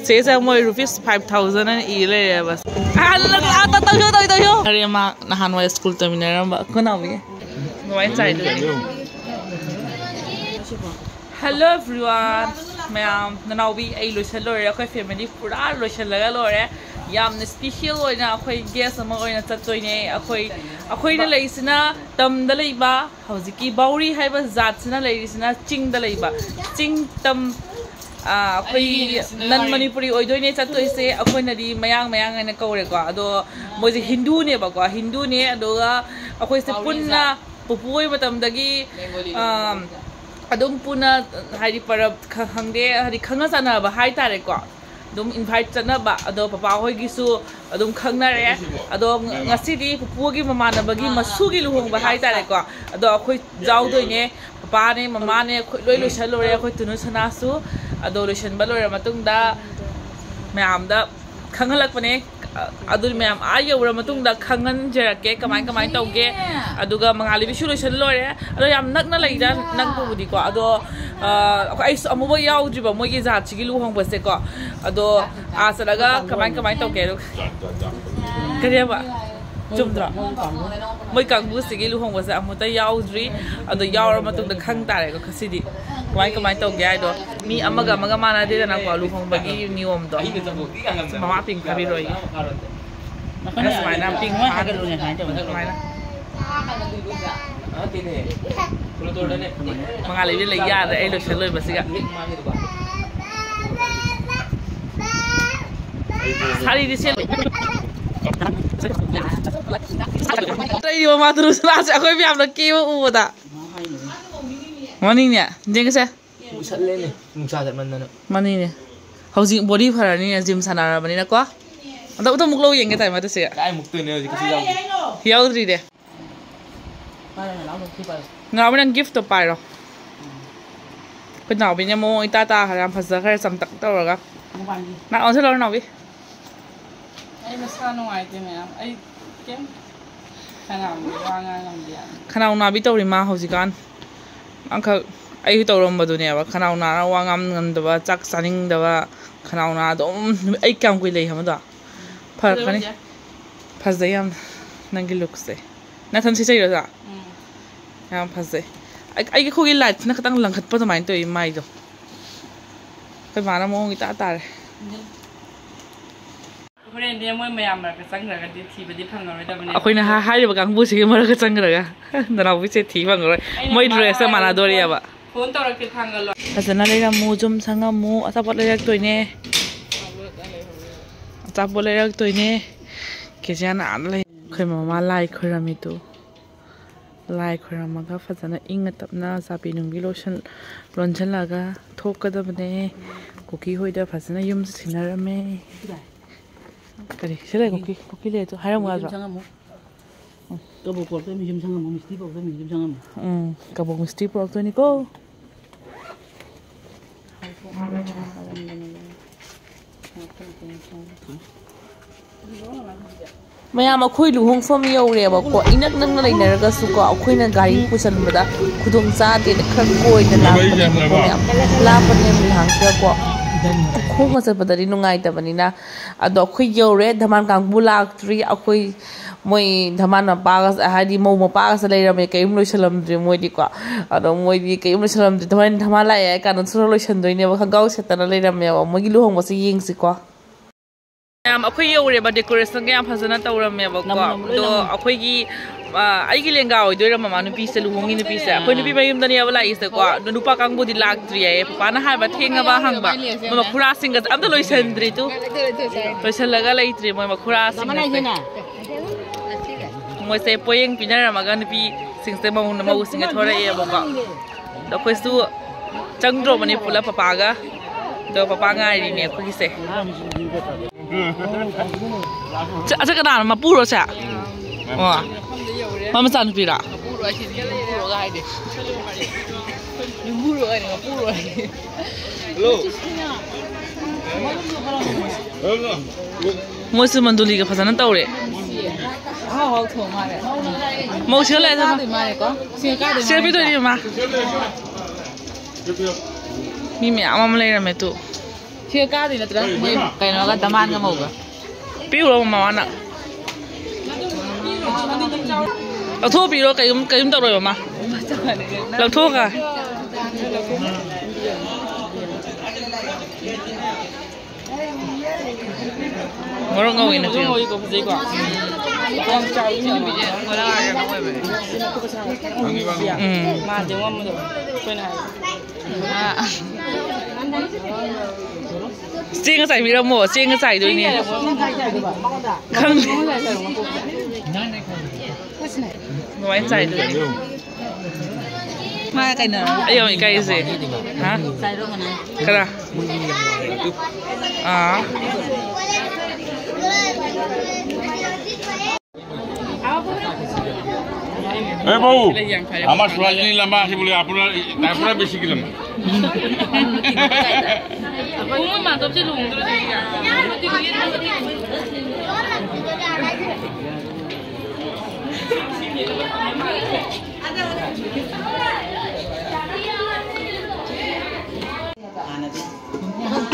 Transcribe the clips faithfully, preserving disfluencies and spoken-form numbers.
ꯆꯦꯁꯦ ꯃꯣꯏ rupees five thousand ꯑꯅ E ꯂꯩꯔꯦꯕ꯫ ꯑꯥ, ꯅꯪ, ꯑꯥ, ꯇꯧ-, ꯇꯧꯁꯤꯔꯣ, ꯇꯧ-, ꯇꯧꯁꯤꯔꯣ꯫ ꯑꯔꯦ, ꯃꯥ ꯅꯍꯥꯟꯋꯥꯏ ꯁ꯭ꯀꯨꯜ ꯇꯝꯃꯤꯟꯅꯔꯝꯕ ꯈꯨꯅꯥꯎꯕꯤꯒ꯫ ꯀꯃꯥꯏꯅ ꯆꯥꯏꯗꯣꯏꯅꯣ? Hello everyone, ꯃꯌꯥꯝ, ꯅꯅꯥꯎꯕꯤ ꯑꯩ ꯂꯣꯏꯁꯜ ꯂꯣꯏꯔꯦ꯫ ꯑꯩꯈꯣꯏ family ꯄꯨꯔꯥ ꯂꯣꯏꯁꯜꯂꯒ ꯂꯣꯏꯔꯦ꯫ ꯌꯥꯝꯅ special ꯑꯣꯏꯅ ꯑꯩꯈꯣꯏ guest ꯑꯃ ꯑꯣꯏꯅ ꯆꯠꯇꯣꯏꯅꯦ꯫ ꯑꯩꯈꯣꯏ, ꯑꯩꯈꯣꯏꯅ ꯂꯩꯁꯤꯅ ꯇꯝꯗ ꯂꯩꯕ, ꯍꯧꯖꯤꯛꯀꯤ ꯕꯥꯎꯔꯤ ꯍꯥꯏꯕ ꯖꯥꯠꯁꯤꯅ ꯂꯩꯔꯤꯁꯤꯅ ꯆꯤꯡꯗ ꯂꯩꯕ꯫ ꯆꯤꯡ ꯇꯝ, ꯑꯥ, ꯑꯩꯈꯣꯏ non ꯃꯅꯤꯄꯨꯔꯤ ꯑꯣꯏꯗꯣꯏꯅꯦ ꯆꯠꯇꯣꯏꯁꯦ꯫ ꯑꯩꯈꯣꯏꯅꯗꯤ ꯃꯌꯥꯡ ꯃꯌꯥꯡ ꯍꯥꯏꯅ ꯀꯧꯔꯦꯀꯣ꯫ ꯑꯗꯣ ꯃꯣꯏꯁꯦ ꯍꯤꯟꯗꯨꯅꯦꯕꯀꯣ, ꯍꯤꯟꯗꯨꯅꯦ꯫ ꯑꯗꯨꯒ ꯑꯩꯈꯣꯏꯁꯦ ꯄꯨꯟꯅ ꯄꯨꯄꯨ ꯑꯣꯏꯕ ꯃꯇꯝꯗꯒꯤ, ꯑꯥ, ꯑꯗꯨꯝ ꯄꯨꯟꯅ, ꯍꯥꯏꯗꯤ ꯄꯔꯕ ꯈ-, ꯈꯪꯗꯦ, ꯍꯥꯏꯗꯤ ꯈꯪꯅ ꯆꯥꯟꯅꯕ ꯍꯥꯏꯇꯥꯔꯦꯀꯣ꯫ ꯑꯗꯨꯝ invite ꯆꯠꯅꯕ, ꯑꯗꯣ ꯄꯄꯥ ꯍꯣꯏꯒꯤꯁꯨ ꯑꯗꯨꯝ ꯈꯪꯅꯔꯦ꯫ ꯑꯗꯣ ꯉ-, ꯉꯁꯤꯗꯤ ꯄꯨꯄꯨꯒꯤ ꯃꯃꯥꯟꯅꯕꯒꯤ ꯃꯁꯨꯒꯤ ꯂꯨꯍꯣꯡꯕ ꯍꯥꯏꯇꯥꯔꯦꯀꯣ꯫ ꯑꯗꯣ ꯑꯩꯈꯣꯏ ꯌꯥꯎꯗꯣꯏꯅꯦ, ꯄꯄꯥꯅꯦ, ꯃꯃꯥꯅꯦ, ꯑꯩꯈꯣꯏ ꯂꯣꯏ ꯂꯣꯏꯁꯜꯂꯨꯔꯦ, ꯑꯩꯈꯣꯏ ꯇꯨꯅꯨ ꯁꯅꯥꯁꯨ꯫ ꯑꯗꯣ ꯂꯣꯏꯁꯟꯕ ꯂꯣꯏꯔ ꯃꯇꯨꯡꯗ ꯃꯌꯥꯝꯗ ꯈꯪꯍꯜꯂꯛꯄꯅꯦ꯫ ꯑꯗꯨ ꯃꯌꯥꯝ ꯑꯥ ꯌꯧꯔ ꯃꯇꯨꯡꯗ ꯈꯪꯍꯟꯖꯔꯛꯀꯦ ꯀꯃꯥꯏ ꯀꯃꯥꯏ ꯇꯧꯒꯦ꯫ ꯑꯗꯨꯒ ꯃꯉꯥꯜꯂꯩꯕꯤꯁꯨ ꯂꯣꯏꯁꯜ ꯂꯣꯏꯔꯦ꯫ ꯑꯗꯣ ꯌꯥꯝ ꯅꯛꯅ ꯂꯩꯗ ꯅꯛꯄꯕꯨꯗꯤꯀꯣ꯫ ꯑꯗꯣ, ꯑ, ꯑꯩꯁꯨ ꯑꯃꯨꯛꯐꯥꯎ ꯌꯥꯎꯗ꯭ꯔꯤꯕ ꯃꯣꯏꯒꯤ ꯖꯥꯠꯁꯤꯒꯤ ꯂꯨꯍꯣꯡꯕꯁꯦꯀꯣ꯫ ꯑꯗꯣ ꯑꯥ ꯆꯠꯂꯒ ꯀꯃꯥꯏ ꯀꯃꯥꯏ ꯇꯧꯒꯦ? ꯑꯗꯨ ꯀꯔꯤꯕ? ꯆꯨꯝꯗ꯭ꯔꯣ? ꯃꯣꯏ ꯀꯥꯡꯕꯨꯁꯤꯒꯤ ꯂꯨꯍꯣꯡꯕꯁꯦ ꯑꯃꯨꯛꯇ ꯌꯥꯎꯗ꯭ꯔꯤ꯫ ꯑꯗꯣ ꯌꯥꯎꯔ ꯃꯇꯨꯡꯗ ꯈꯪ ꯇꯥꯔꯦꯀꯣ ꯉꯁꯤꯗꯤ ꯀꯃꯥꯏ ꯀꯃꯥꯏ ꯇꯧꯒꯦ ꯍꯥꯏꯗꯣ꯫ ꯃꯤ ꯑꯃꯒ ꯑꯃꯒ ꯃꯥꯟꯅꯗꯦꯗꯅꯀꯣ ꯂꯨꯍꯣꯡꯕꯒꯤ ꯅꯤꯌꯣꯝꯗꯣ꯫ ꯃꯃꯥ ꯄꯤꯡ ꯐꯥꯕꯤꯔꯣꯏꯌꯦ꯫ ꯁꯨꯃꯥꯏꯅ ꯄꯤꯡ ꯐꯥ-, ꯁꯨꯃꯥꯏꯅ꯫ ꯃꯉꯥꯜꯂꯩꯕꯤ ꯂꯩ ꯌꯥꯗ꯭ꯔꯦ ꯑꯩ ꯂꯣꯏꯁꯜ ꯂꯣꯏꯕꯁꯤꯒ꯫ ꯁꯥꯔꯤꯗꯤ ꯁꯦꯠ-, ꯂꯩꯔꯤꯕ ꯃꯥꯗꯨꯔꯨꯁꯅꯥꯁꯦ ꯑꯩꯈꯣꯏ ꯃꯌꯥꯝꯅ ꯀꯦꯕ ꯎꯕꯗ꯫ ꯃꯅꯤꯡꯅꯦ, ꯌꯦꯡꯉꯁꯦ꯫ ꯃꯨꯁꯜꯂꯦꯅꯦ, ꯅꯨꯡꯁꯥ ꯆꯠꯃꯟꯗꯅ꯫ ꯃꯅꯤꯡꯅꯦ꯫ ꯍꯧꯖꯤꯛ body ꯐꯔꯅꯤꯅꯦ, gym ꯁꯥꯟꯅꯔꯕꯅꯤꯅꯀꯣ꯫ ꯑꯝꯇ, ꯑꯝꯇ ꯑꯃꯨꯛ ꯂꯧ ꯌꯦꯡꯒꯦ ꯇꯥꯏ ꯃꯗꯨꯁꯦ꯫ ꯀꯥꯏ ꯃꯨꯛꯇꯣꯏꯅꯣ ꯍꯧꯖꯤꯛ ꯀꯩꯁꯨ ꯌꯥꯎꯗꯦ꯫ ꯌꯥꯎꯗ꯭ꯔꯤꯅꯦ꯫ ꯉꯥꯎꯕ ꯅꯪ gift ꯇꯣ ꯄꯥꯏꯔꯣ꯫ ꯑꯩꯈꯣꯏ ꯅꯥꯎꯕꯤꯅ ꯃꯑꯣꯡ ꯏꯇꯥ ꯇꯥꯈ꯭ꯔꯦ, ꯌꯥꯝ ꯐꯖꯈ꯭ꯔꯦ, ꯆꯝꯇꯛ ꯇꯧꯔꯒ꯫ ꯃꯄꯥꯟꯒꯤ꯫ ꯅꯪ ꯑꯣꯟꯁꯤꯜꯂꯣ, ꯅꯥꯎꯕꯤ꯫ ꯑꯩ ꯃꯁꯥ ꯅꯨꯡꯉꯥꯏꯇꯦ ꯃꯌꯥꯝ꯫ ꯑꯩ ꯀꯩꯝ ꯈꯅꯥꯎ ꯋꯥ ꯉꯥꯡ ꯉꯝꯗꯦ ꯌꯥꯝ꯫ ꯈꯅꯥꯎ ꯅꯥꯕꯤ ꯇꯧꯔꯤ ꯃꯥ ꯍꯧꯖꯤꯛꯀꯥꯟ꯫ ꯑꯃꯈꯛ ꯑꯩꯁꯨ ꯇꯧꯔꯝꯕꯗꯨꯅꯦꯕ, ꯈꯅꯥꯎ ꯅꯥꯔ ꯋꯥ ꯉꯥꯡ ꯉꯝꯗꯕ, ꯆꯥꯛ ꯆꯥꯅꯤꯡꯗꯕ, ꯈꯅꯥꯎ ꯅꯥ ꯑꯗꯨꯝ ꯅꯨꯃꯤꯠ, ꯑꯩ ꯀꯌꯥꯝ ꯀꯨꯏ ꯂꯩ ꯈꯪꯕꯗꯣ? ꯐꯔꯛꯀꯅꯤ꯫ ꯐꯖꯩ ꯌꯥꯝꯅ ꯅꯪꯒꯤ ꯂꯨꯛꯁꯦ꯫ ꯅꯊꯟ ꯁꯤ ꯆꯩꯔꯣ ꯁꯥ? ꯎꯝ꯫ ꯌꯥꯝ ꯐꯖꯩ꯫ ꯑꯩ-, ꯑꯩꯒꯤ ꯑꯩꯈꯣꯏꯒꯤ ꯂꯥꯏꯠꯁꯤꯅ ꯈꯤꯇꯪ ꯂꯪꯈꯠꯄ ꯑꯗꯨꯃꯥꯏꯅ ꯇꯧꯋꯤ ꯃꯥꯏꯗꯣ꯫ ꯑꯩꯈꯣꯏ ꯃꯥꯅ ꯃꯑꯣꯡ ꯏꯇꯥ ꯇꯥꯔꯦ꯫ ꯍꯣꯔꯦꯟꯗꯤ ꯃꯣꯏ ꯃꯌꯥꯝ ꯃꯔꯛꯇ ꯆꯪꯈ꯭ꯔꯒꯗꯤ ꯊꯤꯕꯗꯤ ꯐꯪꯉꯔꯣꯏꯗꯕꯅꯦ꯫ ꯑꯩꯈꯣꯏꯅ ꯍꯥ-, ꯍꯥꯏꯔꯤꯕ ꯀꯥꯡꯕꯨꯁꯤꯒꯤ ꯃꯔꯛꯇ ꯆꯪꯈ꯭ꯔꯒ ꯅꯅꯥꯎꯕꯤꯁꯦ ꯊꯤ ꯐꯪꯉꯔꯣꯏ꯫ ꯑꯩꯅ ꯃꯣꯏ ꯃꯃꯥ ꯗ꯭ꯔꯦꯁꯇ ꯍꯥꯏꯔꯒ ꯃꯥꯟꯅꯗꯣꯔꯤꯑꯕ꯫ ꯐꯣꯟ ꯇꯧꯔꯛꯀꯦ ꯊꯥꯡꯒꯠꯂꯣ꯫ ꯐꯖꯅ ꯂꯩꯔꯝꯃꯨ, ꯌꯨꯝ ꯁꯪꯉꯝꯃꯨ, ꯑꯆꯥꯄꯣꯠ ꯂꯩꯔꯛꯇꯣꯏꯅꯦ꯫ ꯑꯆꯥꯄꯣꯠ ꯂꯩꯔꯛꯇꯣꯏꯅꯦ꯫ ꯀꯦꯖꯤꯌꯥꯅ ꯑꯥꯗ ꯂꯩ꯫ ꯑꯩꯈꯣꯏ ꯃꯃꯥ ꯂꯥꯏ ꯈꯣꯏꯔꯝꯃꯤꯗꯨ꯫ ꯂꯥꯏ ꯈꯣꯏꯔꯝꯃꯒ ꯐꯖꯅ ꯏꯪꯅ ꯇꯞꯅ ꯆꯥꯕꯤ ꯅꯨꯡꯕꯤ ꯂꯣꯏꯁꯟ-, ꯂꯣꯟꯁꯤꯜꯂꯒ ꯊꯣꯛꯀꯗꯕꯅꯦ꯫ ꯀꯨꯀꯤ ꯍꯣꯏꯗ ꯐꯖꯅ ꯌꯨꯝ ꯁꯤꯟꯅꯔꯝꯃꯦ꯫ ꯀꯔꯤ? ꯁꯤ ꯂꯩ, ꯀꯨꯀꯤ, ꯀꯨꯀꯤ ꯂꯩ ꯑꯗꯨ ꯍꯥꯏꯔꯝꯃꯨ ꯌꯥꯗ꯭ꯔꯣ? ꯀꯕꯣꯛ ꯄꯣꯔꯛꯇꯣꯏ ꯃꯤ ꯌꯨꯝ ꯁꯪꯉꯝꯃꯣ, ꯃꯤꯁꯇꯤ ꯄꯣꯔꯛꯇꯣꯏ ꯃꯤ ꯌꯨꯝ ꯁꯪꯉꯝꯃꯣ꯫ ꯎꯝ, ꯀꯕꯣꯛ ꯃꯤꯁꯇꯤ ꯄꯣꯔꯛꯇꯣꯏꯅꯤꯀꯣ꯫ ꯃꯌꯥꯝ, ꯑꯩꯈꯣꯏ ꯂꯨꯍꯣꯡꯐꯝ ꯌꯧꯔꯦꯕꯀꯣ꯫ ꯏꯅꯛ ꯅꯛꯅ ꯂꯩꯅꯔꯒꯁꯨꯀꯣ, ꯑꯩꯈꯣꯏꯅ ꯒꯥꯔꯤ ꯄꯨꯁꯟꯕꯗ ꯈꯨꯗꯣꯡ ꯆꯥꯗꯦꯅ ꯈꯔ ꯀꯣꯏꯅ ꯂꯥꯛꯄꯅꯦꯕꯀꯣ꯫ ꯃꯌꯥꯝ ꯂꯥꯞꯄꯅꯦ ꯂꯨꯍꯣꯡꯁꯤꯗꯀꯣ꯫ ꯈꯣꯡꯅ ꯆꯠꯄꯗꯗꯤ ꯅꯨꯡꯉꯥꯏꯇꯕꯅꯤꯅ꯫ ꯑꯗꯣ ꯑꯩꯈꯣꯏ ꯌꯧꯔꯦ, ꯙꯃꯥꯟ ꯀꯥꯡꯕꯨ ꯂꯥꯛꯇ꯭ꯔꯤ꯫ ꯑꯩꯈꯣꯏ ꯃꯣꯏ ꯙꯃꯥꯟ ꯃꯄꯥꯒ, ꯍꯥꯏꯗꯤ ꯃꯧ ꯃꯄꯥꯒꯁꯦ ꯂꯩꯔꯝꯃꯦ, ꯀꯔꯤꯝ ꯂꯣꯏꯁꯜꯂꯝꯗ꯭ꯔꯦ ꯃꯣꯏꯗꯤꯀꯣ꯫ ꯑꯗꯣ ꯃꯣꯏꯗꯤ ꯀꯔꯤꯝ ꯂꯣꯏꯁꯜꯂꯝꯗ꯭ꯔꯦ꯫ ꯙꯃꯥꯟ, ꯙꯃꯥꯟ ꯂꯥꯛꯑꯦ ꯍꯥꯏ ꯀꯥꯟꯗ ꯁꯨꯔ ꯂꯣꯏꯁꯟꯗꯣꯏꯅꯦꯕ, ꯈꯣꯡꯒ꯭ꯔꯥꯎ ꯁꯦꯠꯇꯅ ꯂꯩꯔꯝꯃꯦꯕ꯫ ꯃꯣꯏꯒꯤ ꯂꯨꯍꯣꯡꯕꯁꯦ ꯌꯦꯡꯁꯤꯀꯣ꯫ ꯃꯌꯥꯝ, ꯑꯩꯈꯣꯏ ꯌꯧꯔꯦꯕ, decorationꯒ ꯌꯥꯝ ꯐꯖꯅ ꯇꯧꯔꯝꯃꯦꯕꯀꯣ꯫ ꯅꯝꯃꯣ, ꯅꯝꯃꯣ, ꯂꯣꯏ ꯑꯗꯣ ꯅꯝꯃꯣ꯫ ꯑꯩꯈꯣꯏꯒꯤ, ꯑ, ꯑꯩꯒꯤ ꯂꯦꯡꯒꯥ ꯑꯣꯏꯗꯣꯏꯔ ꯃꯃꯥ ꯅꯨꯄꯤꯁꯦ, ꯂꯨꯍꯣꯡꯉꯤ ꯅꯨꯄꯤꯁꯦ? ꯑꯩꯈꯣꯏ ꯅꯨꯄꯤ ꯃꯌꯨꯝꯗꯅꯦꯕ ꯂꯥꯛꯏꯁꯦꯀꯣ꯫ ꯑꯗꯣ ꯅꯨꯄꯥ ꯀꯥꯡꯕꯨꯗꯤ ꯂꯥꯛꯇ꯭ꯔꯤ ꯍꯥꯏꯌꯦ꯫ ꯄꯄꯥꯅ ꯍꯥꯏꯕ ꯊꯦꯡꯉꯕ ꯍꯪꯕ꯫ ꯃꯣꯏ ꯃꯈꯨꯔꯥꯁꯤꯡꯒ ꯑꯝꯇ ꯂꯣꯏꯁꯟꯗ꯭ꯔꯤ ꯇꯨ꯫ ꯂꯣꯏꯁꯜꯂꯒ ꯂꯩꯇ꯭ꯔꯤ ꯃꯣꯏ ꯃꯈꯨꯔꯥꯁꯤꯡꯒꯁꯦ꯫ ꯃꯣꯏꯁꯦ ꯄꯣꯌꯦꯡ ꯄꯤꯅꯔꯝꯃꯒ ꯅꯨꯄꯤꯁꯤꯡꯁꯦ ꯃꯧ-, ꯃꯧꯁꯤꯡꯁꯦ ꯊꯣꯔꯛꯑꯦꯕꯀꯣ꯫ ꯑꯗꯣ ꯑꯩꯈꯣꯏꯁꯨ ꯆꯪꯗ꯭ꯔꯣꯕꯅꯦ ꯄꯨꯂꯞ ꯄꯄꯥꯒ꯫ ꯑꯗꯣ ꯄꯄꯥ ꯉꯥꯏꯔꯤꯅꯦ ꯑꯩꯈꯣꯏꯒꯤꯁꯦ꯫ ꯁꯦ, ꯑꯁꯤ ꯀꯅꯥꯅꯣ? ꯃꯄꯨꯔꯣ ꯁꯦ? ꯑꯣ꯫ ꯃꯥ ꯃꯆꯥꯅꯨꯄꯤꯔꯣ? ꯃꯣꯏꯁꯨ ꯃꯟꯗꯨꯂꯤꯒ ꯐꯖꯅ ꯇꯧꯔꯦ꯫ ꯃꯧꯁꯤꯒ ꯂꯩꯔꯦ꯫ ꯁꯦ, ꯄꯤꯗꯣꯏꯅꯦ, ꯃꯥ꯫ ꯃꯤ ꯃꯌꯥꯝ ꯑꯃ ꯂꯩꯔꯝꯃꯦ ꯇꯨ꯫ ꯁꯤꯒ ꯀꯥꯗꯣꯏ ꯅꯠꯇ꯭ꯔꯥ? ꯃꯣꯏ ꯀꯩꯅꯣꯒ ꯗꯃꯥꯟꯒ ꯃꯧꯒ꯫ ꯄꯤꯔꯨꯔꯣ ꯃꯃꯥꯅ꯫ ꯂꯧꯊꯣꯛꯄꯤꯔꯣ, ꯀꯩꯝ ꯀꯩꯝ ꯇꯧꯔꯣꯏ ꯃꯃꯥ꯫ ꯂꯧꯊꯣꯛꯑꯒ꯫ ꯃꯔꯣꯛ ꯉꯧꯋꯤꯅ ꯃꯔꯣꯛ ꯄꯤꯌꯨ꯫ ꯉꯧꯋꯤꯀꯣ, ꯐꯖꯩꯀꯣ꯫ ꯌꯥꯝ ꯆꯥꯎꯋꯤ ꯀꯩꯅꯣ꯫ ꯎꯝ꯫ ꯃꯥꯗꯤ ꯉꯝꯕꯗꯣ ꯑꯩꯈꯣꯏꯅ ꯍꯥꯏꯕ꯫ ꯆꯦꯡꯒ ꯆꯥꯏꯕꯤꯔꯝꯃꯣ, ꯆꯦꯡꯒ ꯆꯥꯏꯗꯣꯏꯅꯦ꯫ ꯈꯪꯗꯦ꯫ ꯑꯗꯨꯃꯥꯏꯅ ꯆꯥꯏꯗꯣꯏꯅꯦ꯫ ꯃꯥ ꯀꯩꯅꯣ? ꯑꯩ ꯌꯥꯝ ꯏꯀꯥꯏꯖꯩ꯫ ꯍꯥ? ꯀꯅꯥ? ꯑꯥ꯫ এ বাবু, আমার সোয়াজিনী লাম্বা আছে বলে আপনার, তারপরে বেশি গেলাম।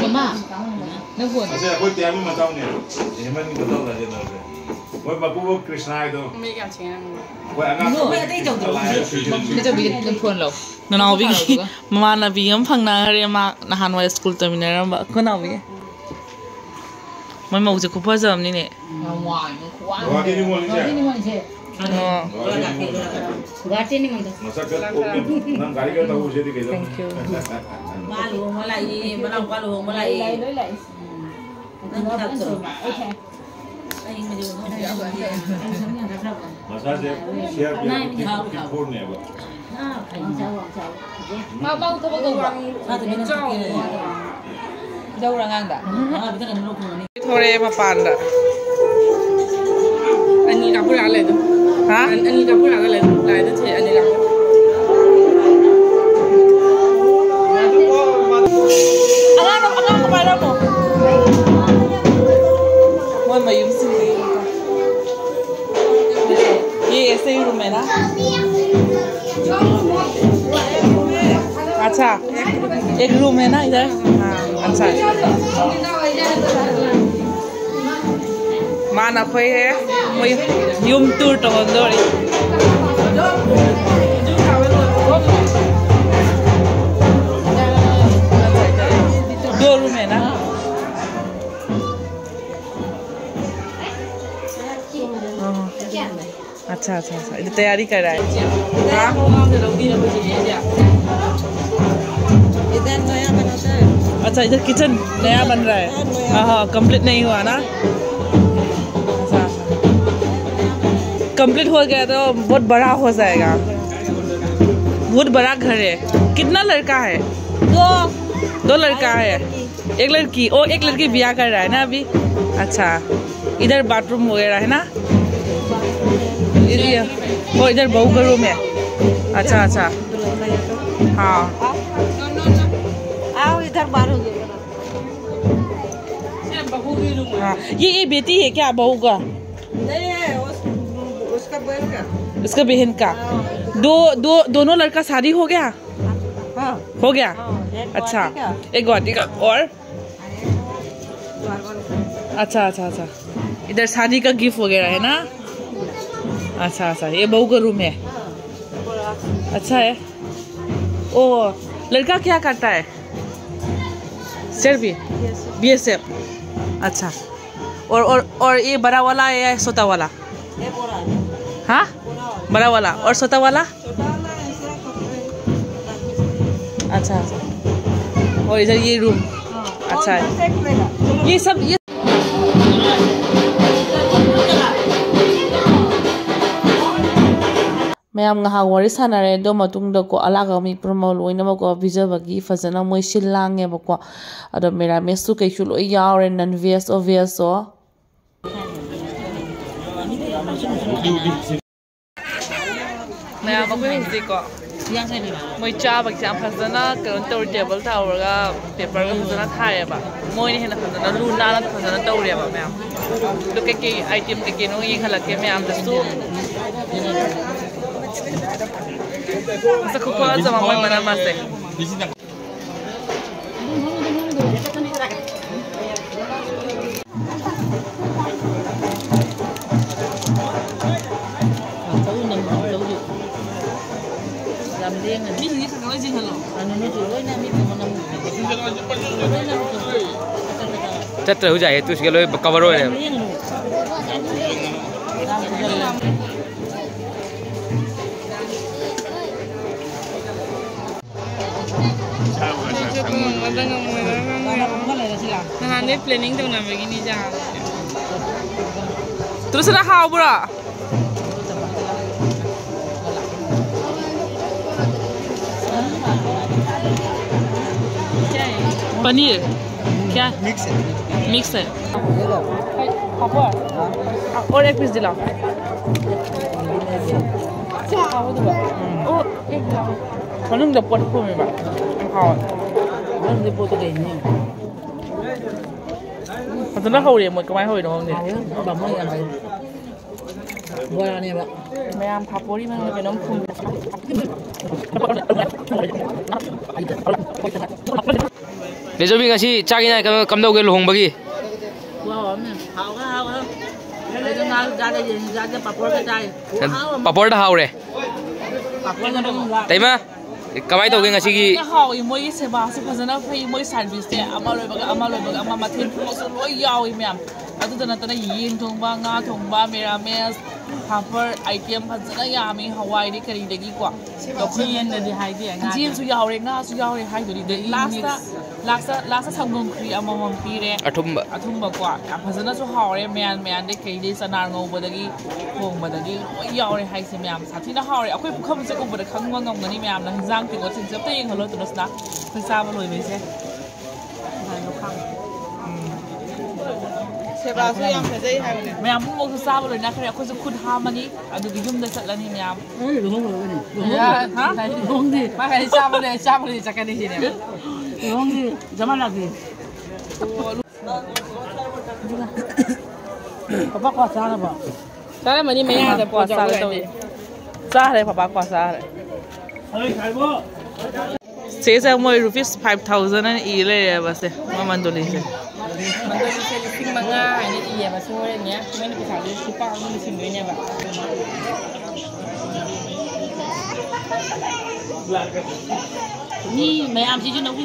ꯃꯃꯥ, ꯅꯪ ꯐꯣꯟ꯫ ꯑꯁꯦ, ꯑꯩꯈꯣꯏ ꯇꯦꯝꯒꯤ ꯃꯇꯥꯎꯅꯦ꯫ ꯍꯦꯃꯟꯒꯤ ꯃꯇꯥꯎ ꯅꯠꯇꯦ ꯅꯪꯁꯦ꯫ ꯃꯣꯏ ꯃꯄꯨꯕꯣꯛ ꯀ꯭ꯔꯤꯁꯅ ꯍꯥꯏꯗꯣ꯫ ꯃꯌꯦꯛ ꯌꯥꯝ ꯁꯦꯡꯉꯦ ꯅꯪ꯫ ꯑꯩꯈꯣꯏ ꯑꯉꯥꯡ ꯅꯣꯏ ꯑꯇꯩ ꯇꯧꯗ꯭ꯔꯣ? ꯂꯥꯏꯗ ꯁꯤꯖꯤꯟꯅꯩ꯫ ꯅꯆꯧꯕꯤꯒꯤ ꯅꯪ ꯐꯣꯟ ꯂꯧ꯫ ꯅꯅꯥꯎꯕꯤꯒꯤ ꯃꯃꯥꯟꯅꯕꯤ ꯑꯃ ꯐꯪꯅꯈ꯭ꯔꯦ, ꯃꯥ ꯅꯍꯥꯟꯋꯥꯏ ꯁ꯭ꯀꯨꯜ ꯇꯝꯃꯤꯟꯅꯔꯝꯕ꯫ ꯑꯩꯈꯣꯏ ꯅꯥꯎꯕꯤꯒꯤ꯫ ꯃꯣꯏ ꯃꯧꯁꯦ ꯈꯨꯐꯖꯕꯅꯤꯅꯦ꯫ ꯌꯥꯝ ꯋꯥꯡꯉꯦ, ꯈꯨꯋꯥꯡ꯫ ꯒꯨꯋꯥꯍꯥꯇꯤꯗꯤ ꯃꯣꯜꯂꯤꯁꯦ? ꯒꯨꯋꯥꯍꯥꯇꯤꯗꯤ ꯃꯣꯜꯂꯤꯁꯦ꯫ ꯑꯣ꯫ ꯒꯨꯋꯥꯍꯥꯇꯤꯅꯤ ꯃꯣꯜꯂꯤꯁꯦ꯫ ꯃꯁꯛ ꯈꯔ ꯊꯣꯛꯑꯦ꯫ ꯅꯪ ꯒꯥꯔꯤ ꯈꯔ ꯊꯧꯕꯁꯤꯗꯤ ꯀꯩꯗꯧ? Thank you꯫ ꯃꯥ ꯂꯨꯍꯣꯡꯕ ꯂꯥꯛꯏ, ꯃꯅꯥꯎꯄꯥ ꯂꯨꯍꯣꯡꯕ ꯂꯥꯛꯏ꯫ ꯂꯣꯏ ꯂꯥꯛꯏ꯫ ꯅꯪ ꯈꯪꯗ꯭ꯔꯣ? ꯃꯁꯥꯁꯦ C R P F fifty ꯐꯣꯔꯅꯦꯕ꯫ ꯊꯣꯔꯛꯑꯦ ꯃꯄꯥꯟꯗ꯫ ꯑꯅꯤ ꯀꯥꯞꯄꯨꯔꯥ ꯂꯩ ꯑꯗꯨꯝ꯫ ꯍꯥ? ꯑꯅꯤ ꯀꯥꯞꯄꯨꯔꯥꯒ ꯂꯩ ꯑꯗꯨꯝ꯫ ꯂꯥꯏꯗ ꯊꯦ-, ꯑꯅꯤ ꯀꯥꯞꯄꯨ꯫ ꯑꯉꯥꯡꯗꯣ, ꯑꯉꯥꯡꯗꯣ ꯄꯥꯏꯔꯝꯃꯣ꯫ ꯃꯣꯏ ꯃꯌꯨꯝꯁꯤꯡꯗ ꯌꯦꯡꯉꯨꯀꯣ꯫ ये ऐसे ही रूम है ना? अच्छा। एक रूम है ना इधर? हाँ, अच्छा, अच्छा। ꯃꯥꯅ ꯑꯩꯈꯣꯏ ꯃꯣꯏ ꯌꯨꯝ ꯇꯨꯔ ꯇꯧꯍꯟꯗꯣꯔꯤ꯫ ꯗꯣ ꯔꯨꯝ ꯍꯦꯅꯥ? हाँ। अच्छा, अच्छा, अच्छा, इधर तैयारी कर रहा है। हाँ? इधर नया बनाता है। अच्छा, इधर किचन नया बन रहा है। हाँ, नया। हाँ, हाँ, कंप्लीट नहीं हुआ ना? अच्छा, अच्छा। कंप्लीट हो गया तो बहुत बड़ा हो जाएगा। बहुत बड़ा घर है। कितना लड़का है? दो। दो लड़का है। एक लड़की, ओ, एक लड़की ब्याह कर रहा है ना अभी। अच्छा, इधर बाथरूम वगैरह है ना? ये, ये, ओ, इधर बहू का रूम है। अच्छा, अच्छा। हाँ। आओ इधर बाहर हो जाएगा। हाँ, ये, ये बेटी है क्या बहू का? नहीं है, उस, उसका बहन का। उसका बहन का। हाँ। दो, दो, दोनों लड़का शादी हो गया? हाँ। हो गया? हाँ, एक अच्छा, गुवाहाटी का। एक गुवाहाटी का और? अच्छा, अच्छा, अच्छा। इधर शादी का गिफ्ट वगैरह है ना? अच्छा, अच्छा, ये बहू का रूम है। अच्छा है। ओ, लड़का क्या करता है? सर भी? बीएसएफ। अच्छा। और, और, और ये बड़ा वाला है या छोटा वाला? ये बड़ा है। हाँ? बड़ा वाला। बड़ा वाला। और छोटा वाला? छोटा वाला ऐसे रखो। अच्छा, अच्छा। और इधर ये रूम। हाँ। अच्छा है। और इधर से खुलेगा। ये सब, ये ꯃꯌꯥꯝ ꯉꯥꯏꯍꯥꯛ ꯋꯥꯔꯤ ꯁꯥꯟꯅꯔꯦ꯫ ꯑꯗꯨ ꯃꯇꯨꯡꯗꯀꯣ, ꯑꯂꯥꯛꯄ ꯃꯤ ꯄꯨꯝꯅꯃꯛ ꯂꯣꯏꯅꯃꯛꯀꯣ, ꯄꯤꯖꯕꯒꯤ ꯐꯖꯅ ꯃꯣꯏ ꯁꯤꯜ ꯂꯥꯡꯉꯦꯕꯀꯣ꯫ ꯑꯗꯣ ꯃꯦꯔꯥꯃꯦꯁꯁꯨ ꯀꯩꯁꯨ ꯂꯣꯏ ꯌꯥꯎꯔꯦ, ꯅꯟ ꯚꯦꯖ ꯑꯣ ꯚꯦꯖ ꯑꯣ꯫ ꯃꯌꯥꯝ ꯑꯩꯈꯣꯏ ꯍꯧꯖꯤꯛꯀꯣ, ꯃꯣꯏ ꯆꯥꯕꯒꯤꯁꯦ ꯌꯥꯝ ꯐꯖꯅ ꯀꯩꯅꯣ ꯇꯧꯔꯤ, ꯇꯦꯕꯜ ꯊꯥꯍꯧꯔꯒ ꯄꯦꯄꯔꯒ ꯐꯖꯅ ꯊꯥꯏꯌꯦꯕ꯫ ꯃꯣꯏꯅ ꯍꯦꯟꯅ ꯐꯖꯅ ꯂꯨ ꯅꯥꯟꯅ ꯐꯖꯅ ꯇꯧꯔꯦꯕ ꯃꯌꯥꯝ꯫ ꯑꯗꯣ ꯀꯩꯀꯩ ꯑꯥꯏꯇꯦꯝ ꯀꯩꯀꯩꯅꯣ ꯌꯦꯡꯍꯜꯂꯛꯀꯦ ꯃꯌꯥꯝꯗꯁꯨ꯫ ꯃꯁꯛ ꯈꯨꯐꯖ ꯑꯃ ꯃꯣꯏ ꯃꯅꯥ ꯃꯁꯤꯡ꯫ ꯆꯠꯇ꯭ꯔꯦ ꯍꯧꯖꯤꯛ ꯍꯦ ꯇꯨꯁꯤꯒ ꯂꯣꯏ ꯀꯕꯔ ꯑꯣꯏꯔꯦꯕ꯫ ꯅꯍꯥꯟꯗꯩ planning ꯇꯧꯅꯕꯒꯤꯅꯤ ꯖꯥ꯫ ꯇꯨꯔꯨꯁꯅꯥ ꯍꯥꯎꯕ꯭ꯔꯣ? पनीर क्या? मिक्स है। मिक्स है। पापड़। और एक पीस दिलाओ। ओ, एक दिलाओ। ꯃꯅꯨꯡꯗ ꯄꯣꯠ ꯊꯣꯡꯉꯦꯕ꯫ ꯌꯥꯝ ꯍꯥꯎꯋꯦ꯫ ꯃꯅꯨꯡꯗ ꯄꯣꯠꯇꯣ ꯀꯩꯅꯣ? ꯐꯖꯅ ꯍꯧꯔꯦ ꯃꯣꯏ꯫ ꯀꯃꯥꯏꯅ ꯍꯧꯔꯤꯅꯣ ꯈꯪꯗꯦ꯫ ꯍꯥꯎꯋꯦ꯫ ꯕꯥꯃꯣꯟ ꯌꯥꯝ ꯍꯩ꯫ ꯕꯣꯔꯥꯅꯦꯕ꯫ ꯃꯌꯥꯝ ꯐꯥꯄꯣꯔꯤ ꯃꯅꯨꯡꯗ ꯀꯩꯅꯣꯝ ꯐꯨꯝ꯫ ꯅꯦꯖꯣꯕꯤ, ꯉꯁꯤ ꯆꯥꯛ ꯏꯟꯖꯥꯡ ꯀꯝ-, ꯀꯝꯗꯧꯒꯦ ꯂꯨꯍꯣꯡꯕꯒꯤ? ꯋꯥ, ꯋꯥ, ꯎꯝ꯫ ꯍꯥꯎꯈ꯭ꯔꯦ, ꯍꯥꯎꯈ꯭ꯔꯦ꯫ ꯑꯩꯗꯣ ꯉꯥꯁꯨ ꯆꯥꯗꯦ, ꯌꯦꯟꯁꯨ ꯆꯥꯗꯦ, ꯄꯥꯄꯣꯔꯒ ꯆꯥꯏ꯫ ꯈꯨꯍꯥꯎ ꯑꯃ꯫ ꯄꯥꯄꯣꯔꯗ ꯍꯥꯎꯔꯦ? ꯄꯥꯄꯣꯔꯒ ꯑꯗꯨꯝ ꯆꯥꯏ꯫ ꯇꯩꯃ, ꯀꯃꯥꯏꯅ ꯇꯧꯒꯦ ꯉꯁꯤꯒꯤ? ꯐꯖꯅ ꯍꯥꯎꯏ, ꯃꯣꯏꯒꯤ ꯁꯦꯕꯥꯁꯨ ꯐꯖꯅ ꯐꯩ, ꯃꯣꯏ service ꯁꯦ ꯑꯃ ꯂꯣꯏꯕꯒ ꯑꯃ, ꯂꯣꯏꯕꯒ ꯑꯃ, ꯃꯊꯦꯜ ꯊꯣꯡꯕꯁꯨ ꯂꯣꯏ ꯌꯥꯎꯏ ꯃꯌꯥꯝ꯫ ꯑꯗꯨꯗ ꯅꯠꯇꯅ ꯌꯦꯟ ꯊꯣꯡꯕ, ꯉꯥ ꯊꯣꯡꯕ, ꯃꯦꯔꯥꯃꯦꯁ, ꯄꯥꯄꯔ, item ꯐꯖꯅ ꯌꯥꯝꯃꯤ, ꯍꯋꯥꯏꯗꯤ ꯀꯔꯤꯗꯒꯤꯀꯣ꯫ ꯆꯦꯡꯗꯗꯤ ꯍꯥꯏꯗꯦ, ꯉꯥꯗꯤ꯫ ꯆꯦꯡꯁꯨ ꯌꯥꯎꯔꯦ, ꯉꯥꯁꯨ ꯌꯥꯎꯔꯦ ꯍꯥꯏꯗꯨꯅꯤ꯫ ꯑꯗꯩ ꯑꯗꯒꯤ last ꯇ, mix꯫ Last ꯇ, last ꯇ ꯁꯪꯒꯣꯝ ꯈ꯭ꯔꯤ ꯑꯃꯃꯝ ꯄꯤꯔꯦ꯫ ꯑꯊꯨꯝꯕ꯫ ꯑꯊꯨꯝꯕꯀꯣ꯫ ꯌꯥꯝ ꯐꯖꯅꯁꯨ ꯍꯥꯎꯔꯦ꯫ ꯃꯌꯥꯟ ꯃꯌꯥꯟꯗꯩ ꯀꯩꯗꯩ ꯆꯅꯥ ꯉꯧꯕꯗꯒꯤ ꯊꯣꯡꯕꯗꯒꯤ ꯂꯣꯏ ꯌꯥꯎꯔꯦ ꯍꯥꯏꯁꯦ ꯃꯌꯥꯝ꯫ ꯁꯥꯊꯤꯅ ꯍꯥꯎꯔꯦ꯫ ꯑꯩꯈꯣꯏ ꯄꯨꯈꯝꯁꯦ ꯎꯕꯗ ꯈꯪꯕ ꯉꯝꯒꯅꯤ ꯃꯌꯥꯝꯅ꯫ ꯍꯤꯟꯖꯥꯡ ꯇꯦꯡꯀꯣꯠꯁꯤꯡꯁꯦ ꯑꯝꯇ ꯌꯦꯡꯍꯜꯂꯣ ꯑꯗꯨꯅ ꯁꯤꯗ ꯑꯩꯈꯣꯏ ꯆꯥꯕ ꯂꯣꯏꯕꯩꯁꯦ꯫ ꯁꯦꯕꯥꯁꯨ ꯌꯥꯝ ꯐꯖꯩ ꯍꯥꯏꯕꯅꯦ꯫ ꯃꯌꯥꯝ ꯄꯨꯝꯅꯃꯛꯁꯨ ꯆꯥꯕ ꯂꯣꯏꯅꯈ꯭ꯔꯦ꯫ ꯑꯩꯈꯣꯏꯁꯨ ꯈꯨꯠ ꯍꯥꯝꯃꯅꯤ꯫ ꯑꯗꯨꯒ ꯌꯨꯝꯗ ꯆꯠꯂꯅꯤ ꯃꯌꯥꯝ꯫ ꯑꯩ ꯂꯨꯍꯣꯡ ꯂꯣꯏꯔꯒꯅꯤ꯫ ꯂꯨꯍꯣꯡ-, ꯍꯥ? ꯂꯨꯍꯣꯡꯗꯦ꯫ ꯃꯥ ꯀꯔꯤ ꯆꯥꯕ ꯂꯣꯏ-, ꯆꯥꯕ ꯂꯣꯏ ꯆꯠꯀꯅꯤ ꯁꯤꯅꯦ꯫ ꯂꯨꯍꯣꯡꯗꯦ꯫ ꯖꯃꯥꯟ ꯂꯥꯛꯇꯦ꯫ ꯄꯄꯥ ꯀ꯭ꯋꯥ ꯆꯥꯔꯕꯣ? ꯆꯥꯔꯝꯃꯅꯤ, ꯃꯌꯥꯗ ꯀ꯭ꯋꯥ ꯆꯥꯕ ꯇꯧꯏ꯫ ꯆꯥꯔꯦ, ꯄꯄꯥ ꯀ꯭ꯋꯥ ꯆꯥꯔꯦ꯫ ꯁꯤꯁꯦ ꯃꯣꯏ rupees five thousand ꯍꯥꯏꯅ ꯏ ꯂꯩꯔꯦꯕ ꯁꯦ, ꯃꯣꯏ ꯃꯟꯗꯣꯂꯤꯁꯦ꯫ ꯃꯟꯗꯣꯂꯤꯁꯦ ꯂꯤꯁꯤꯡ ꯃꯉꯥ ꯍꯥꯏꯅ ꯏꯌꯦꯕ ꯁꯤ ꯍꯣꯔꯦꯟꯅꯦ꯫ ꯃꯣꯏꯅ ꯄꯩꯁꯥꯁꯦ ꯂꯨꯄꯥ ꯑꯍꯨꯝ ꯁꯤꯡꯗꯣꯏꯅꯦꯕ꯫ ꯃꯤ ꯃꯌꯥꯝꯁꯤꯁꯨ ꯅꯪꯕꯨ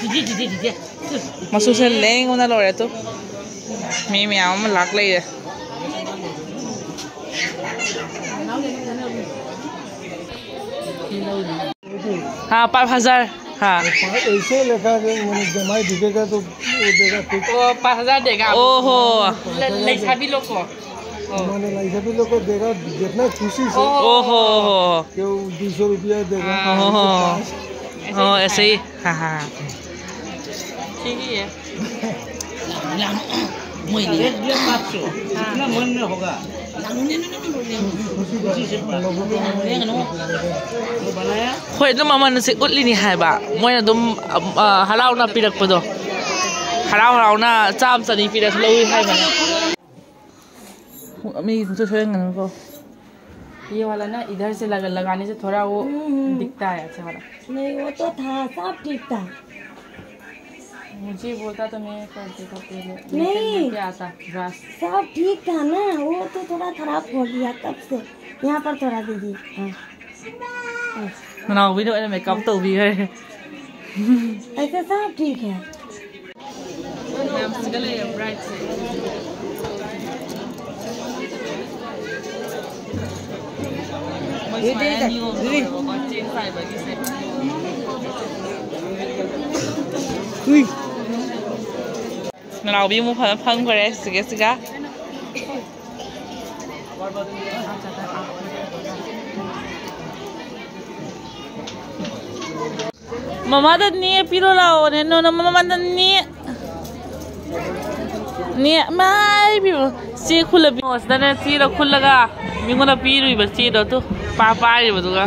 ꯆꯤꯆꯦ, ꯆꯤꯆꯦ, ꯆꯤꯆꯦ꯫ ꯃꯆꯨꯁꯦ ꯂꯦꯡꯉꯨꯅ ꯂꯣꯏꯔꯦ ꯇꯨ꯫ ꯃꯤ ꯃꯌꯥꯝ ꯑꯃ ꯂꯥꯛ ꯂꯩꯔꯦ꯫ हाँ, पाँच हजार। हाँ। ऐसे लेखा जो मैंने जमाई बिकेगा तो वो देगा फिर। वो पाँच हजार देगा। ओहो। ले-, ले सभी लोग को। मैंने लाइसेंस भी लोग को देगा, जितना खुशी से। ओहो। क्यों दो सौ रुपया देगा। हाँ। ओहो। ऐसे ही हाँ, हाँ। ठीक ही है। हाँ। इतना मन में होगा। खुशी से बनाया। ꯍꯣꯏ, ꯑꯗꯨꯝ ꯃꯃꯜꯁꯦ ꯎꯠꯂꯤꯅꯤ ꯍꯥꯏꯕ꯫ ꯃꯣꯏꯅ ꯑꯗꯨꯝ, ꯑ, ꯍꯔꯥꯎꯅ ꯄꯤꯔꯛꯄꯗꯣ꯫ ꯍꯔꯥꯎ ꯍꯔꯥꯎꯅ ꯆꯥꯝ ꯆꯅꯤ ꯄꯤꯔꯁꯨ ꯂꯧꯏ ꯍꯥꯏꯕꯅꯤ꯫ ꯃꯤ ꯈꯨꯠꯁꯨ ꯁꯣꯏꯍꯟꯒꯅꯨꯀꯣ꯫ ये वाला ना, इधर से लगा, लगाने से थोड़ा वो हम्म। दिखता है, अच्छा वाला। नहीं, वो तो था, सब ठीक था। मुझे बोलता तो मैं कर देता पहले, लेकिन नहीं। मैं क्या आता, बस। सब ठीक था ना, वो तो थोड़ा खराब हो गया तब से। यहाँ पर थोड़ा दीजिए। हाँ। हाँ। ꯃꯅꯥꯎꯕꯤꯅ ꯑꯣꯏꯅ ꯃꯦꯀꯞ ꯇꯧꯕꯤꯈ꯭ꯔꯦ꯫ ऐसे सब ठीक है। ꯅꯅꯥꯎꯕꯤ ꯑꯃꯨꯛ ꯐꯝ-, ꯐꯝꯈ꯭ꯔꯦ ꯁꯤꯒ ꯁꯤꯒ꯫ ꯃꯃꯥꯗ ꯅꯦ ꯄꯤꯔꯣ ꯂꯥꯛꯑꯣꯅꯦ꯫ ꯅꯣ, ꯅꯣ, ꯃꯃꯥꯗ ꯅꯦ꯫ ꯅꯦ, ꯃꯥꯏ ꯄꯤꯔꯣ꯫ ꯆꯦ ꯈꯨꯜꯂ ꯄꯤꯔꯣ꯫ ꯁꯤꯗꯅꯦ ꯆꯦꯗꯣ ꯈꯨꯜꯂꯒ ꯃꯤꯉꯣꯟꯗ ꯄꯤꯔꯨꯏꯕ ꯆꯦꯗꯣ꯫ ꯇꯨ, ꯄꯥ-, ꯄꯥꯏꯔꯤꯕꯗꯨꯒ꯫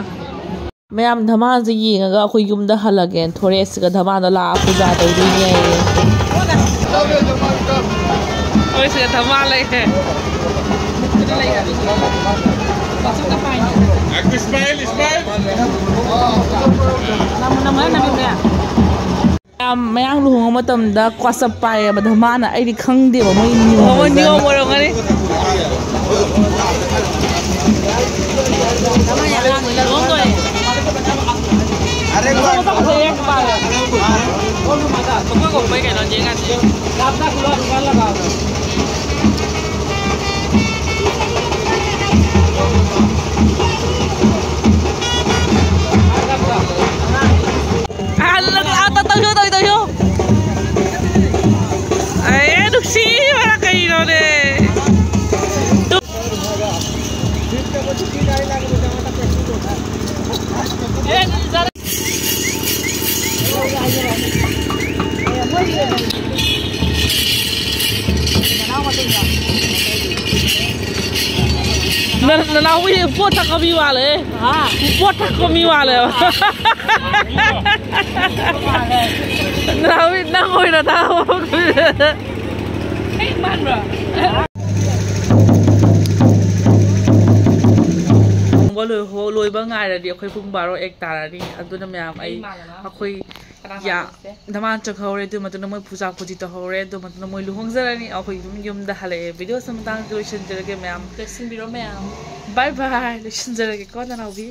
ꯃꯌꯥꯝ ꯙꯃꯥꯟꯁꯦ ꯌꯦꯡꯉꯒ ꯑꯩꯈꯣꯏ ꯌꯨꯝꯗ ꯍꯜꯂꯒꯦꯅ ꯊꯣꯔꯦꯁꯀ ꯙꯃꯥꯟꯗ ꯂꯥꯛꯑ ꯄꯨꯖꯥ ꯇꯧꯗꯣꯏꯅꯦ꯫ ꯊꯣꯔꯦꯁꯀ ꯙꯃꯥꯟ ꯂꯩꯔꯦ꯫ Smile, smile. ꯌꯥꯝ ꯃꯌꯥꯡ ꯂꯨꯍꯣꯡꯕ ꯃꯇꯝꯗ ꯀ꯭ꯋꯥꯁꯞ ꯄꯥꯏꯌꯦꯕ, ꯑꯗꯣ ꯃꯥꯅ ꯑꯩꯗꯤ ꯈꯪꯗꯦꯕ ꯃꯣꯏ ꯅꯤꯌꯣꯝ ꯂꯨꯍꯣꯡꯕ ꯅꯤꯌꯣꯝ ꯑꯣꯏꯔꯝꯒꯅꯤ꯫ ꯃꯈꯣꯏ ꯈꯣꯡꯕꯩ ꯀꯩꯅꯣ ꯌꯦꯡꯉꯁꯤ꯫ ꯑꯍꯜ ꯂꯒ ꯑꯥ ꯇꯧꯁꯨ ꯇꯧ ꯇꯧꯁꯨ꯫ ꯑꯦ ꯅꯨꯡꯁꯤꯕꯅ ꯀꯩꯅꯣꯅꯦ꯫ ꯅ- ꯅꯅꯥꯎꯕꯤ ꯄꯣꯠ ꯊꯛꯄ ꯃꯤ ꯃꯥꯜꯂꯦ꯫ ꯍꯥ? ꯄꯣꯠ ꯊꯛꯄ ꯃꯤ ꯃꯥꯜꯂꯦꯕ꯫ ꯅꯅꯥꯎꯕꯤ ꯅꯪ ꯑꯣꯏꯅ ꯊꯛꯑꯣ꯫ ꯍꯦꯛ ꯃꯥꯟꯕ꯭ꯔꯣ? ꯊꯣꯡꯕ ꯂꯣꯏ- ꯍꯣ- ꯂꯣꯏꯕ ꯉꯥꯏꯔꯗꯤ ꯑꯩꯈꯣꯏ ꯄꯨꯡ ꯕꯥꯔꯣ ꯑꯦꯛ ꯇꯥꯔꯅꯤ꯫ ꯑꯗꯨꯅ ꯃꯌꯥꯝ ꯑꯩ ꯃꯥꯜꯂꯦ ꯃꯥ꯫ ꯑꯩꯈꯣꯏ ꯀꯅꯥ ꯌꯥ- ꯃꯥꯜꯂꯦ? ꯅꯃꯥꯟ ꯆꯪꯍꯧꯔꯦ꯫ ꯑꯗꯨ ꯃꯇꯨꯡꯗ ꯃꯣꯏ ꯄꯨꯖꯥ ꯈꯨꯖꯤ ꯇꯧꯍꯧꯔꯦ꯫ ꯑꯗꯨ ꯃꯇꯨꯡꯗ ꯃꯣꯏ ꯂꯨꯍꯣꯡꯖꯔꯅꯤ꯫ ꯑꯩꯈꯣꯏ ꯑꯗꯨꯝ ꯌꯨꯝꯗ ꯍꯜꯂꯛꯑꯦ꯫ ꯚꯤꯗꯤꯑꯣꯁꯤ ꯃꯇꯥꯡꯁꯤꯗ ꯂꯣꯏꯁꯤꯟꯖꯔꯒꯦ ꯃꯌꯥꯝ꯫ ꯂꯣꯏꯁꯤꯟꯕꯤꯔꯣ ꯃꯌꯥꯝ꯫ ꯕꯥꯏ ꯕꯥꯏ꯫ ꯂꯣꯏꯁꯤꯟꯖꯔꯒꯦꯀꯣ ꯅꯅꯥꯎꯕꯤ꯫